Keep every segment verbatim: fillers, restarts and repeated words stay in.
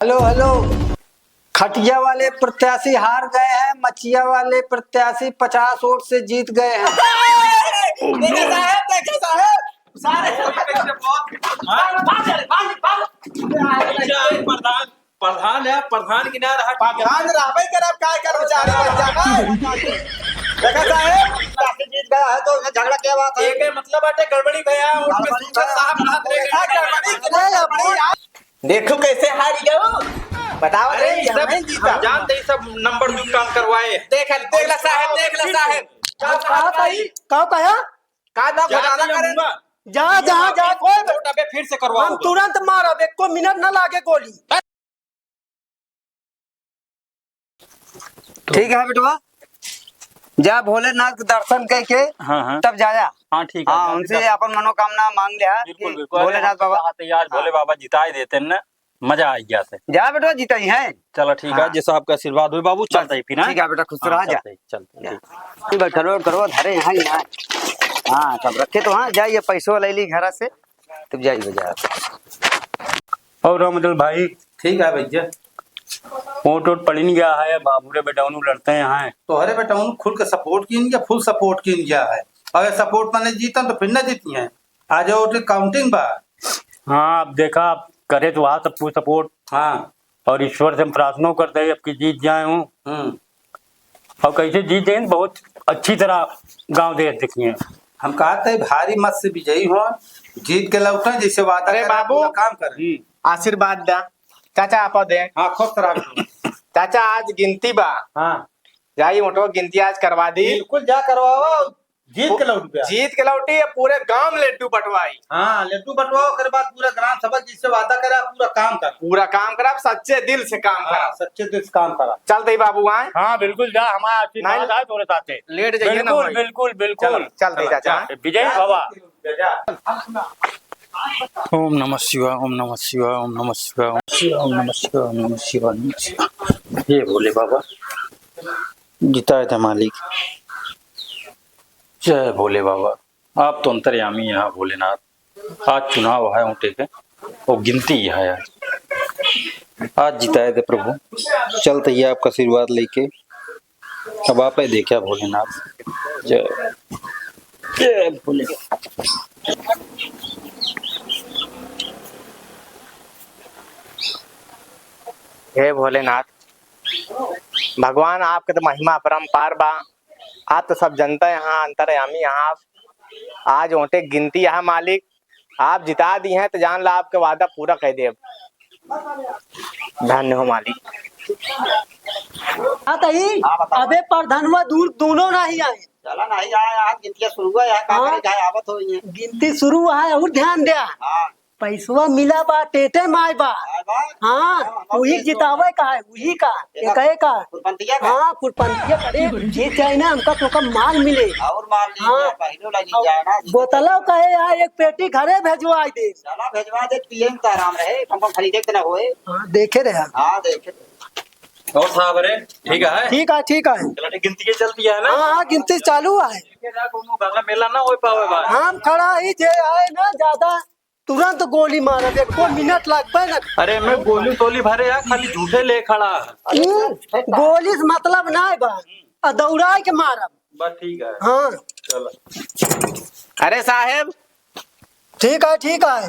Hello, hello. खटिया वाले प्रत्याशी हार गए हैं, मचिया वाले प्रत्याशी पचास वोट से जीत गए हैं। देखा साहेब, देखा साहेब, सारे भाग, भाग, भाग, भाग। प्रधान, प्रधान है, प्रधान की ना रहा। प्रधान रहबे करब, काय कर्मचारी बन जाबा? देखा साहेब, प्रत्याशी जीत गया है तो उसमें झगड़ा क्या बात है? एक मतलब बाटे गड़बड़ी भैया, उसमें गड़बड़ी सूचना है। साहब रहत रहे। क्या गड़बड़ी? नहीं, अपनी देखो कैसे हारी गयो। बताओ अरे, रे, ये सब हम जीता। हम जानते ही सब नंबर दुकान करवाए। देख, देख ला साहेब, देख ला साहेब। का कही? का कहा? का ना घोटाला करे? जा, जा, जा, कोई वोट अबे फिर से करवाओ। हम तुरंत मारब, एको मिनट ना लागे गोली। ठीक है बेटवा, जा भोलेनाथ के दर्शन करके हाँ, हाँ। तब जाया। हाँ, ठीक है, हाँ, जा, उनसे जा। अपन मनोकामना मांग लिया बिल्कुल, कि बिल्कुल। अरे, भोलेनाथ हम तो बाबा। चाहते यार, हाँ। भोले बाबा जिताए देते न, मजा आ गया से। जा बेटवा, जिताई है। चलो, ठीक है, हाँ। जैसा आपका आशीर्वाद हो बाबू, बस, चलते ही फिर, हाँ? ठीक है बेटा, खुश हाँ, रहा, जा। चलते ही, चलते ही, जा। ठीक। करोड़, करोड़ धरे यहाँ ही ना। हाँ, सब रखे तो हाँ, जाइए, पैसो ले ली घर से, तब जाइए बाजार। और रामदल भाई, ठीक है भैया। वोट वोट पड़ी नहीं गया है, बाबू रे बेटौनू लड़ते हैं। तोहरे बेटौनू खुल के सपोर्ट कीन गया, फुल सपोर्ट कीन गया है। अगर सपोर्ट ना नहीं जीतन तो फिर ना जीती हैं। आज वोट काउंटिंग बा। हाँ, अब देखा, अब करे तो वहाँ सब फुल सपोर्ट। हाँ। और ईश्वर से हम प्रार्थना करते हैं अब कि जीत जाए हूँ। हम्म। और कैसे जीत जाए, बहुत अच्छी तरह गाँव देश देखिए। हम कहते हैं भारी मत से विजयी हो, जीत के लौटे, जैसे वादा अरे करे, बाबू, पूरा काम करे। हम्म। आशीर्वाद द्या। चाचा, आपा दे। हाँ, खुश रहा। चाचा, आज गिनती बा। हाँ। जाई वोटो गिनती आज करवा दी। बिल्कुल, जा करवावा, जीत के लौट गया। जीत के लौटी, अब पूरे गांव में लड्डू बंटवाई। हाँ, लड्डू बंटवाओ, ओकरे बाद पूरा ग्राम सभा जिससे वादा करा, पूरा काम कर। पूरा काम करा, सच्चे दिल से काम करा। हाँ, सच्चे दिल से काम करा। चलते ही बाबू आए। हाँ, बिल्कुल जा, हमारा आशीर्वाद नहीं। है तोरे साथे। लेट जाइए ना बिल्कुल, भाई। बिल्कुल, बिल्कुल। चलो, चलते ही चलो, चाचा। जा। विजय भवा। ओम नमः शिवाय, ओम नमः शिवाय, ओम नमः शिवाय, ओम नमः शिवाय, ओम नमः शिवाय, ओम नमः शिवाय। हे भोले बाबा, जिताए थे मालिक। जय भोले बाबा। आप तो अंतर्यामी हैं भोलेनाथ। आज चुनाव है ओटे के, वो गिनती है आज। आज जिताए थे प्रभु, चलते ही आपका आशीर्वाद लेके। अब आप ही देखा भोलेनाथ। जय, जय भोले। हे भोलेनाथ, भगवान आपके तो महिमा अपरंपार बा। आप तो सब जनता यहाँ अंतर्यामी यहाँ। आप आज ओटे गिनती यहाँ मालिक, आप जिता दी हैं तो जान ला आपके वादा पूरा कर देब। धन्य हो मालिक। हाँ तही, हाँ, बताओ। अबे प्रधानवा दूर दोनों नहीं आए। चला नहीं आए, आज गिनती शुरू है, यहाँ का हाँ। करे, चाहे आवत हो ये। गिनती शुरू है और ध्यान द्या। हाँ। पैसवा मिला बा, टेटे माय बा। आय बा। हाँ, हाँ, हम वही पैसवा जितावे का है, वही का, ये का? कहे का? कुलपंतिया का? हाँ, कुलपंतिया करे, जीत जाए ना, हमका तो का माल मिले। और माल लीजिए, हाँ। पहले लगी और जाना। बोतलव कहे यार, एक पेटी घरे भेजवाई दे। चला भेजवा दे, पिए में तो आराम रहे, हम खरीदे के ना होए। हाँ, देखे रहे। हाँ, देखे रहे। और साहब रे, ठीक है? ठीक है, ठीक है। चला, ठीक, गिनती के चलती है ना? हाँ, हाँ, गिनती चालू है। ठीक है, जा, कोनो गंगा मेला ना हो पावे बा। हम खड़ा ही जे आए ना ज्यादा तुरंत गोली मारब, एको मिनट लगबे न। अरे, मैं गोली तोली भरे यार, खाली झूठे ले खड़ा। हम्म, गोली से मतलब ना है बा, आ दौड़ाए के मारब। बस ठीक है। हाँ। चलो। अरे साहेब। ठीक है, ठीक है।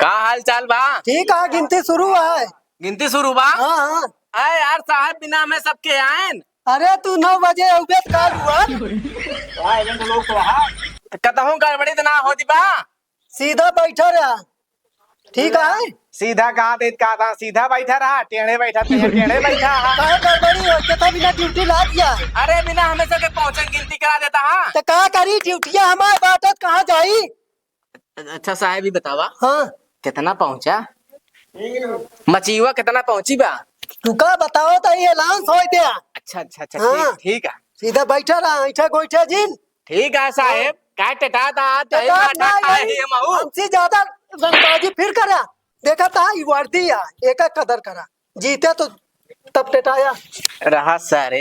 का हाल चाल बा? ठीक है, गिनती शुरू है। गिनती शुरू बा? हाँ, हाँ। अरे यार साहेब, बिना हमें सबके आएन। अरे तू नौ बजे अउबे त का हुआ? हाँ, एजेंट लोग तो हाँ। कतहूँ गड़बड़ी त ना होती बा? सीधा बैठा रहा, ठीक है? सीधा कहा देत का था, सीधा बैठा रहा, टेढ़े बैठा, टेढ़े, टेढ़े बैठा हा। काहे गड़बड़ी हो? कितना बिना ड्यूटी लाग गया? अरे बिना हमें सबके पहुँचे गिनती करा देता हा। तो का करी, ड्यूटिया हमारे बाटत कहाँ जाई? अच्छा साहेब, ई बतावा। हाँ। कितना पहुँचा? मचीवा कितना पहुँची बा? तू का बताओ तो ये अनाउंस होई द्या। अच्छा, अच्छा, अच्छा, हाँ। ठीक, ठीक है। सीधा बैठा रहा, ऐठा गोइठा जिन। ठीक है साहेब, हाँ। का टटा था, तही टटा माटा ना, खाए यही ही हम आऊ। हमसे ज्यादा रंगबाजी फिर करा। देखा था, ई वर्दी है, एक एक कदर करा। जीते तो तब टटाया। रहा सारे,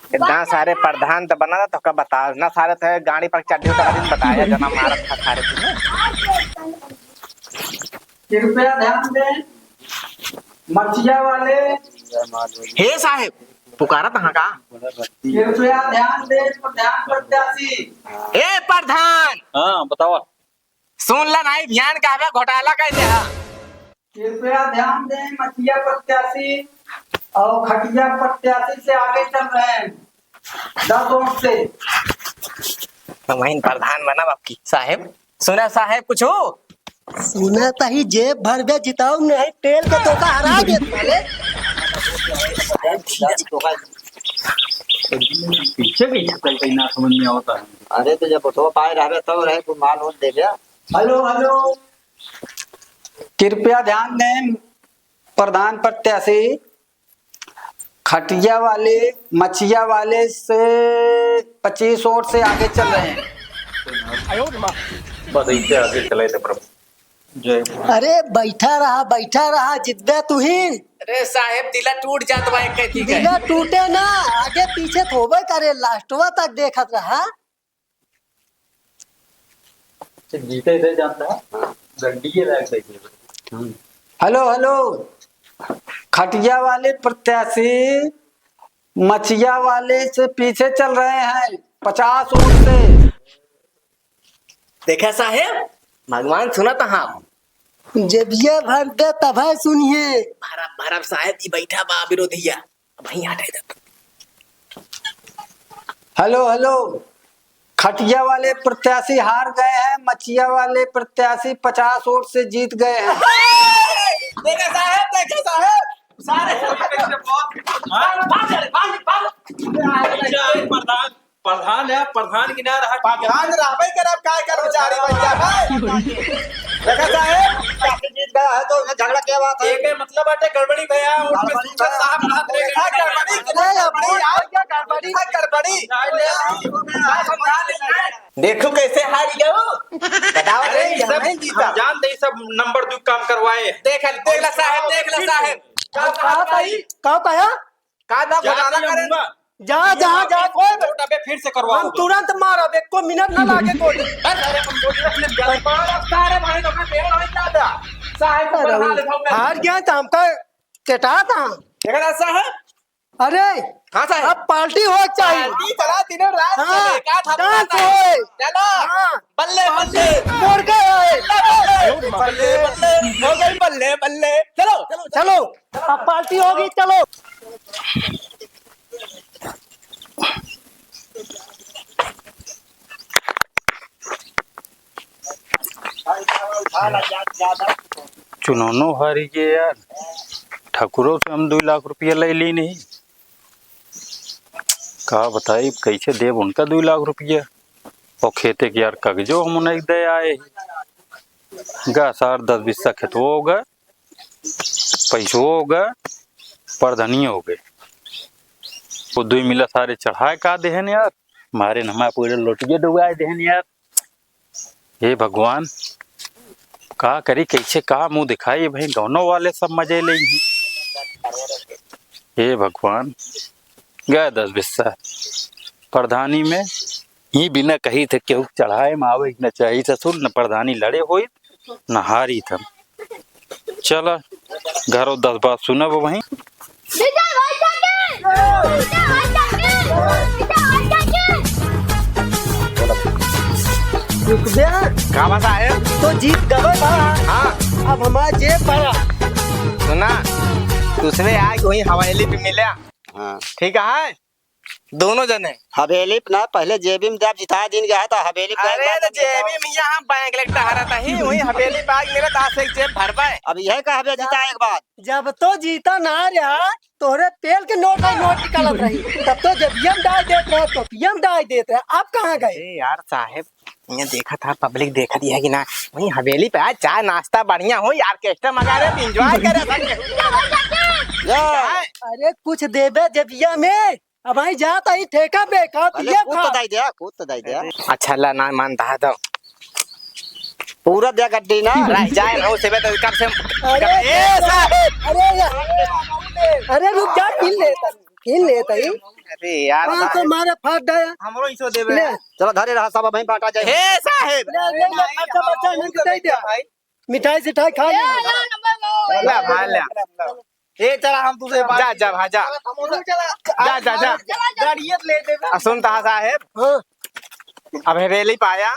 इतना सारे प्रधान तो बना था, तो का बताओ ना सारे, थे गाड़ी पर चड्ढी उतार दिन बताया, जना मारत था सारे तुम्हें। कृपया ध्यान दें। मछिया वाले। हे साहेब, पुकारत हाँ का? कृपया ध्यान दें, प्रधान प्रत्याशी। ए प्रधान! हाँ, बतावा। सुन ला नाई, बिहान का हवे घोटाला कर दे हा। कृपया ध्यान दें, मछिया प्रत्याशी और खटिया प्रत्याशी से आगे चल रहे हैं, दस वोट से। तो वहीं प्रधान बना बाप की। साहेब, सुना साहेब कुछ हो? सुना तही जेब भरबे जिताऊ नहीं, तेल के तोका हरा दे साले। पीछे पीछे चल गई ना समझ में आवता है। अरे तो जब वोटवा पाए रहबे तब रहे, तू माल वोट दे गया। Hello, hello. कृपया ध्यान दें, प्रधान प्रत्याशी खटिया वाले, मछिया वाले से पच्चीस वोट से आगे चल रहे हैं। बस ऐसे आगे चले थे प्रभु। जय। अरे बैठा रहा, बैठा रहा, जितबे तू ही। अरे साहेब, दिला टूट जात बा एक कहती के। दिला टूटे ना, आगे पीछे थोबे करे, लास्टवा तक देखत रहा। अच्छा, जीते इधर जानता है? हाँ। गड्डी के लायक सही है। हम्म। Hello, hello. खटिया वाले प्रत्याशी मछिया वाले से पीछे चल रहे हैं, पचास वोट से। देखा साहेब, भगवान सुनत हाँ। जेबिया भर दे तब है सुनिए। भरब, भरब साहेब, ई बैठा बा विरोधिया। अब वहीं हटाई दे। Hello, hello. खटिया वाले प्रत्याशी हार गए हैं, मछिया वाले प्रत्याशी पचास वोट से जीत गए हैं। देखा साहेब, देखा साहेब, सारे भाग, भाग, भाग, भाग। प्रधान, प्रधान है, प्रधान की ना रहा। प्रधान रहबे करब, काय कर्मचारी बन जाबे? देखा साहेब, जीत गया है तो झगड़ा क्या बात है? एक मतलब बाटे गड़बड़ी भैया, उनके गड़बड़ी सूचक भैया। साहब कहत रहे हाँ, गड़बड़ी, गड़बड़ी, गड़बड़ी, हाँ, गड़बड़ी। हाँ, गड़बड़ी। देखो कैसे हार गए हो। बताओ अरे, रे, ये सब हमें जीता। हम जान दे, सब नंबर दो काम करवाए। देख, देख ला साहेब, देख ला साहेब। का, का, का, का, का कहा? का नाम जा, घोटाला जा, करे? मुंगा। जा, जा, जा, कोई वोट अबे फिर से करवाओ। हम तुरंत मारब, एको मिनट ना लागे कोई। अरे, अरे, हम बोल रहे हैं, गलत बात है, सारे भाई लोग का तेल नहीं ज्यादा। साहेब को अरे, बना ले, भाव में। हार गया तो हमका केटा था। देखा था साहेब? अरे, हाँ साहेब। अब पार्टी हो चाहिए। पार्टी चला, तीनों रात हाँ, चले, का था डांस पता है? होए। चलो। हाँ। बल्ले, बल्ले। मुर्गा होए। बल्ले, बल्ले। हो गई बल्ले, बल्ले। चलो। चलो। अब पार्टी होगी, चलो। चुनौनो हारी गए यार, ठाकुरों से हम दुई लाख रुपया ले ली नहीं। का बताई, कैसे देब उनका दुई लाख रुपया? और खेते के यार कागजो हम उन्हें दे आए। गा सार दस बीसा खेतवो हो गए, पैसो हो गए, परधनियो हो गए। वो दुई मिला सारे चढ़ाए का देहन यार, मारे नमा पूरे लोटिये डुबाए देहन यार। हे भगवान, का करी, कैसे का मुंह दिखाई भाई, दोनों वाले सब मजे ले ही। हे भगवान, गए दस बिस्सा प्रधानी में ही बिना कही थे केहू चढ़ाए में आवे न चाहिए ससुर, न प्रधानी लड़े होई, न हारी थम। चला, घरो दस बात सुनब वहीं। विजय भाई ठाकरे! विजय भाई ठाकरे! विजय भाई ठाकरे! रुक बे। का बा साहेब? तो जीत गवे बा। हाँ। अब हमार जेब भरा। सुना, दूसरे आए वही हवेली पे मिला। हाँ। ठीक है? दोनों जने। हवेली पे ना, पहले जेबी में देब, जिता दिन गया है तो हवेली पे अरे, तो जेबी में यहाँ बैंक लेके टहरत ही, वही हवेली पे आके मेरे दास एक जेब भरबे। अब यह का हवे जिता एक बार। जब तो जीता ना रहा, तोहरे तेल के नोट ही नोट निकालत रही, तब तो जेबिया में डाल देत रहा, टोपिया में डाल देत रहा, अब कहाँ गए? अरे यार साहेब, ये देखा था, पब्लिक देखा दिया कि ना, वही हवेली पे आज चाय नाश्ता बढ़िया हो, orchestra मंगा रहे, enjoy करे सब। अरे कुछ देबे जेबिया में, अब भाई जात ही ठेका पे, खा अरे पिया कूद तो खा। दाई दे, कूद तो दाई दे। अच्छा ला ना मान दहा दो। पूरा दे गड्डी ना। रह जाए ना, उसे तो कब से अरे ए साहेब। अरे यार। अरे रुक जा, पी ले, पी ले तई। अरे यार, हाँ, तो साहेब। मारे फाट दे। हमरो हिस्सो देबे। ले। चलो घरे रहा सब, वहीं बांटा जाए। हे साहेब। ले, ले, ले, खर्चा बर्चा इनके दे दे। मिठाई सिठाई खा ले। ले, ले, ले, ले। ए, चला, हम तुझे बात जा, जा, भाई, जा। चला, समोसा, चला। जा, जा, जा। गाड़ियत ले दे। आ, सुन तहा साहेब। हाँ। अब हवेली पाया,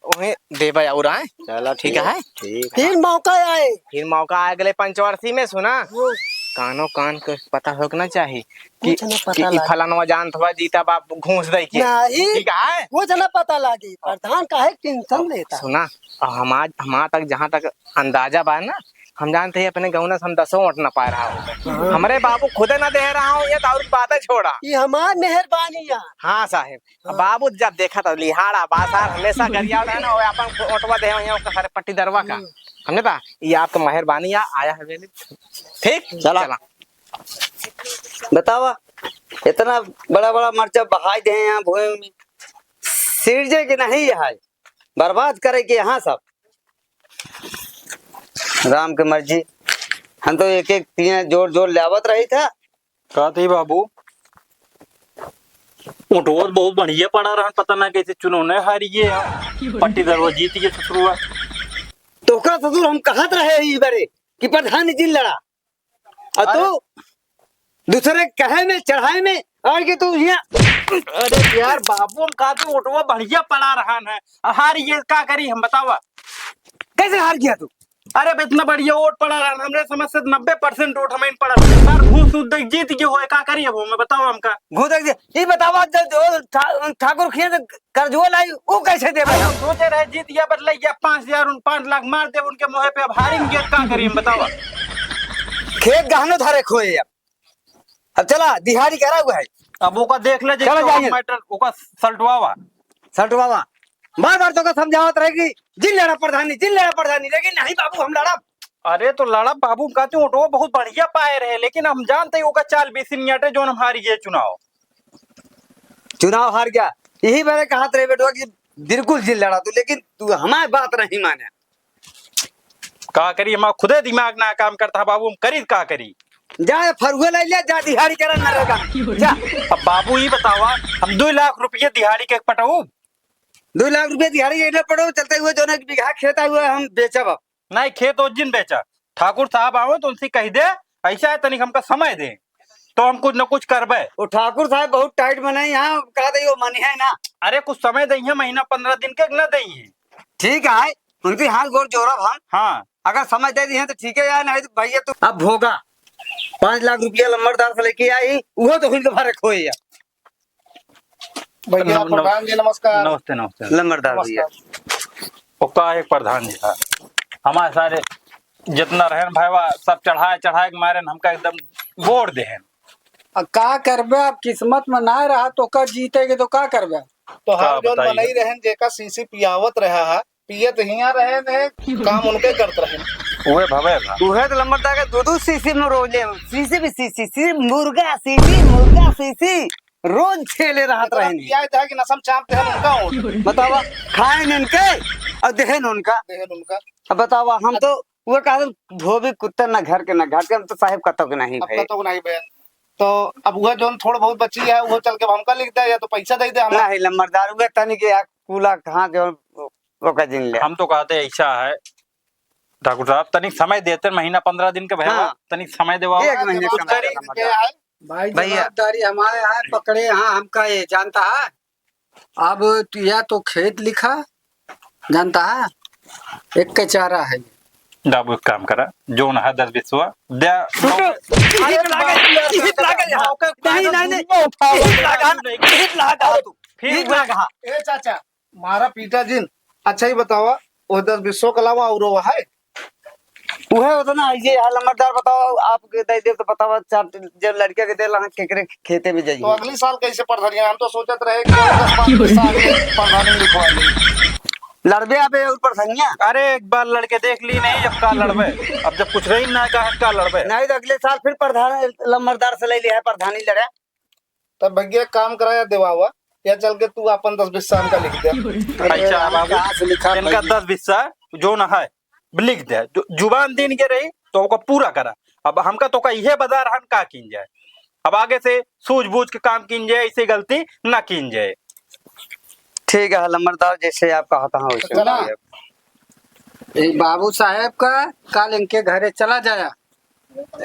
उहे देबे और आए। चला, ठीक है। ठीक है। फिर मौका आए। फिर मौका आए अगले पंचवर्षी में, सुना? हाँ। कानो कान के पता होके ना चाही कि, कुछ ना पता कि ई लागे। फलानवा जानत बा, जीता बाप घूस दे के। नहीं। ठीक है। कुछ ना पता लागी। प्रधान काहे tension लेता? सुना, अब हमार, हमार तक जहाँ तक अंदाजा बा ना, हम जानते हैं अपने गौना से हम दसों वोट ना पाए रहा हूँ। हाँ। हमरे बाबू खुदे ना दे रहा हूँ, ये तो और बातें छोड़ा। ये हमार मेहरबानी है। हाँ साहेब, अब हाँ। बाबू जब देखा तो लिहाड़ा बासार हमेशा गरिया रहे ना, वो अपन वोटवा दे वहीं ओकर सारे पट्टीदरवा का। हम्म। हमने कहा, ये आपका मेहरबानी है, आया है बेली। ठीक? चला। चला। बतावा, इतना बड़ा बड़ा मरचा बहाई दे हैं यहाँ भूमि में, सिरजे के नहीं है, बर्बाद करे के यहाँ सब। राम के मर्जी। हम तो एक एक तिया जोर जोर ले आवत रही था। का थी बाबू? ओटवो बहुत बढ़िया पड़ा रहन, पता ना कैसे चुनौने हारी गए हम। पट्टीदरवा जीत गए ससुरवा। तोका ससुर हम कहत रहे ई बारे कि प्रधान जी लड़ा। और तू अरे दूसरे कहे में, चढ़ाए में, और कि तू यहाँ अरे यार बाबू, हम कहते ओटवा बढ़िया पड़ा रहन है, हार ये का करी हम, बतावा? कैसे हार गया तू? अरे, अब इतना बढ़िया वोट पड़ा रहन, हमरे समझ से नब्बे percent वोट हमें पड़ा। सर, घूस उस देख जीत गए होए, का करी अब हमें, बतावा हमका? घूस देख जी-, ई बतावा, जो, जो ठा-, ठाकुर खिया से कर्जवा लाई, ऊ कैसे देबे? अरे, हम सोचे रहे जीत गया, बस लग गया पाँच हजार, उन पाँच लाख मार दे उनके मुँहे पे, अब हारेंगे, का करी हम, बतावा? खेत गहनो धरे खोए अब। अब चला, दिहाड़ी करा हुआ है। अब ओका देख ले, चला जिसको जाइए। मैटर, ओका सलटवावा। सलटवावा। बार बार तोका समझावत रहे कि जिन लड़ा प्रधानी, जिन लड़ा प्रधानी, लेकिन नहीं बाबू, हम लड़ब। अरे तो लड़ब बाबू, हम कहते हैं, ओटो बहुत बढ़िया पाए रहे, लेकिन हम जानते हैं ओका चाल बेसिन नियाटे, जोन हम हार गए चुनाव। चुनाव हार गया, यही बारे कहत रहे बेटवा कि बिल्कुल जिन लड़ा तू, लेकिन तू हमारी बात नहीं माने। का करी, हमारा खुदे दिमाग ना काम करता है बाबू, हम करी का करी? जा, ये फरुआ ले ले, जा, दिहाड़ी करा ना रहेगा। जा। अब बाबू, ई बतावा, हम दो लाख रुपये दिहाड़ी के पटाऊ? दो लाख रुपये दिहाड़ी के ना पटाऊ, चलते हुए जौन एक बीघा खेत है, वो हम बेचब अब। नहीं, खेत ओ जिन बेचा। ठाकुर साहब आवे तो उनसे कह दे, ऐसा है, तनिक हमका समय दे, तो हम कुछ न कुछ करबे। वो ठाकुर साहब बहुत टाइट बने हैं, यहाँ कहा दे, वो मन है ना। अरे, कुछ समय दे, महीना पन्द्रह दिन के ना दे। ठीक है, उनके हाथ गोड़ जोड़ब हम। हाँ। अगर समय दे दिए तो ठीक है यार, नहीं तो भैया तू अब भोगा। पाँच लाख रुपया लंबरदार से लेके आई, वो तो हुन के भरे खोए यार। भैया, नम-, नम-, प्रधान जी, नमस्कार। नमस्ते, नमस्ते। लंबरदार भैया। नमस्कार। ओका एक प्रधान जी था, हमारे सारे जितना रहन भाईवा सब चढ़ाए चढ़ाए के मारे हमका एकदम बोर देहन। अब का करबे, अब किस्मत में ना रहा तो का जीते के तो का करबे? तो का हर जौन बताइए? मनई रहन जेका सीसी पियावत रहा है, पियत हियाँ रहे ने, काम उनके करत रहे। उहे भवे बा। उहे तो लंबरदार के दू दू सीसी में रोज ले, सीसी भी सीसी, सीसी मुर्गा सीसी, मुर्गा सीसी, रोज ठेले रहत इतना रहे ने। पियाए था कि नसम चाप देहन उनका हो। बतावा, खाए ने इनके और देहन उनका। देहन उनका। अब बतावा, हम तो वो कहा धोबी कुत्ता ना घर के ना घाट के, हम तो साहेब कतौ के नहीं अब भाई। कतौ के नहीं बे। तो अब उहे जौन थोड़ बहुत बची है, उहे चल के हमका लिख दे या तो पैसा दे दे हम। नहीं लंबरदार, उहे तनी के यार कूला कहाँ के ओका जिन ले। हम तो कहते ऐसा है, ठाकुर साहब, तनिक समय देते, महीना पन्द्रह दिन के भैया, हाँ। तनिक समय देवा। एक महीने कुछ समय करी। देना, मजा। भाई, भैया। जवाबदारी हमारे यहाँ पकड़े, यहाँ हमका ये जानता है। अब तू या तो खेत लिखा, जानता है, एक के चारा है। बाबू, एक काम करा, जौन है दस बीसवा, दे। अरे, हिट लागे, हिट लागे यहाँ। मौके पे नहीं, नहीं, नहीं। हिट लागा, हिट लागा तू। फिर हिट लागा। ए चाचा, मारा पीटा जिन। अच्छा, ये बतावा, वो दस बीसो के अलावा और वो है? उहे उतना है, ये हाल नंबरदार बताओ, आपके दे दे तो बतावा, चार, जब लड़के के दे ला, केकरे खेते में जाइए। तो अगली साल कैसे प्रधानिया? हम तो सोचत रहे कि दस पाँच बीस साल में प्रधानी लिखवा ली। लड़बे अबे और प्रधानिया? अरे, एक बार लड़के देख ली नहीं, जब का लड़बे? अब जब कुछ रही ना, का, का लड़बे? नहीं तो अगले साल फिर प्रधान नंबरदार से ले लिया है, प्रधानी लड़े। तब भैया, एक काम करा, या देवावा, या चल के तू अपन दस बीस साल का लिख दे। अच्छा, अरे, बाबू, कहाँ से लिखा इनका भाई? दस बीस साल जो ना है, लिख दे। जु-, जुबान दिन के रही, तो ओका पूरा करा। अब हमका तो का इहे बता रहन का कीन जाए। अब आगे से सूझबूझ के काम कीन जाए, ऐसे गलती ना कीन जाए। ठीक है, लंबरदार, जैसे आप कहता हूँ, वैसे चला। करिए। ए, बाबू साहेब का काल इनके घरे चला जाया।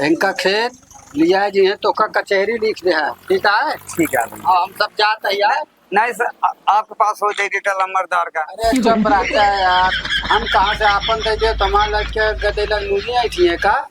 इनका खेत लिया जी है, तोका कचहरी लिख दे है, ठीक है? ठीक है। हाँ, हम सब जात है यार। नहीं सर, आ-, आपके पास हो जाए डेटा लंबरदार का। अरे चुप रहता है यार, हम कहाँ से आपन दे दे, तुम्हारा लग के गदेला मुझे आई थी है का?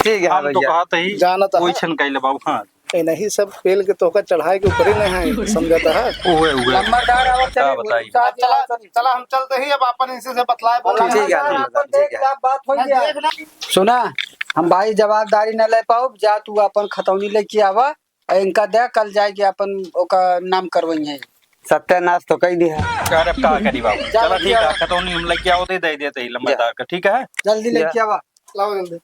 ठीक है हम तो भैया। कहा तही जानत कोई है। छन कइले बाबू, हाँ। ए, नहीं सब पेल के तोहका चढ़ाए के ऊपर ही नहीं है, समझता है? उहे, उहे। लंबरदार आवत का चले, बताई? गुस्सा अब चला, चला, हम चलते ही, अब आपन इनसे से बतलाए बोल ठीक है, रहे हैं। ठीक है, ठीक है। बात हो गया। सुना, हम भाई जवाबदारी न ले पाउब, जा तू आपन खतौनी लेके आवा, अउर इनका दे, कल जाए के आपन ओका नाम करवइहैं। सत्यानाश तो कई दिया। अरे अब का करी बाबू, जा चला लेके ठीक है, आवा। खतौनी हम लेके आओ, दे, दे देते ही लंबरदार का, ठीक है? जल्दी लेके आवा। लाओ जल्दी।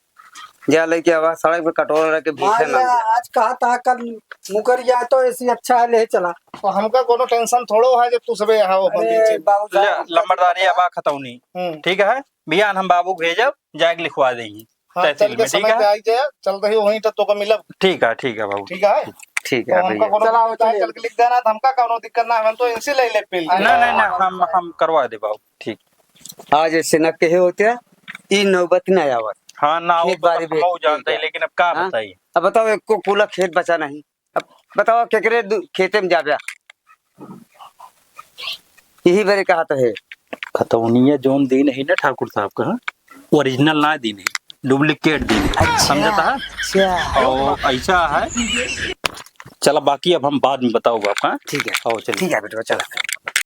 जा लेके आवा, सड़क पे कटोरा रख के भूखे हाँ, ना। आज कहा था, कल मुकर जाए तो ऐसी अच्छा है, ले चला। तो हमका कोनो टेंशन थोड़ो है जब तू सबे यहाँ हो, अरे, बंदी चीज। बाबू साहब, ले, हम लंबरदारी अब आ खतौनी। हम्म। ठीक है, बिहान हम बाबू भेजब, जाके लिखवा देंगे हाँ, तहसील चल के में, ठीक समय है? पे आई जाए, चल रही वहीं तक तोका मिलब। ठीक है, ठीक है बाबू। ठीक है? ठीक तो है हमका भैया। कोनो चलाओ, दिक्कत ना है, चलिए। चल के लिख देना, तो हमका कोनो दिक्कत ना है, हम तो इनसे ले ले पेल। नहीं, नहीं, नहीं, हम, हम करवा दे बाबू। ठीक। आज ऐसे न कहे होते, ई नौबत न आवत। हाँ, ना खेत आवत, बारी हम भी जानते हैं, ठीक है। लेकिन अब का हाँ? बताई? अब बताओ, एको कुला खेत बचा नहीं। अब बताओ, केकरे दु-, खेते में जाबे? यही बरे कहा तो है। खतौनिया जौन दीन है ना ठाकुर साहब का, हाँ? Original ना दीन है, duplicate दीन है। अच्छा। समझता है? अच्छा। और ऐसा है, चला, बाकी अब हम बाद में बताओ आपका। ठीक है। आओ, चलिए। ठीक है बेटवा, चला।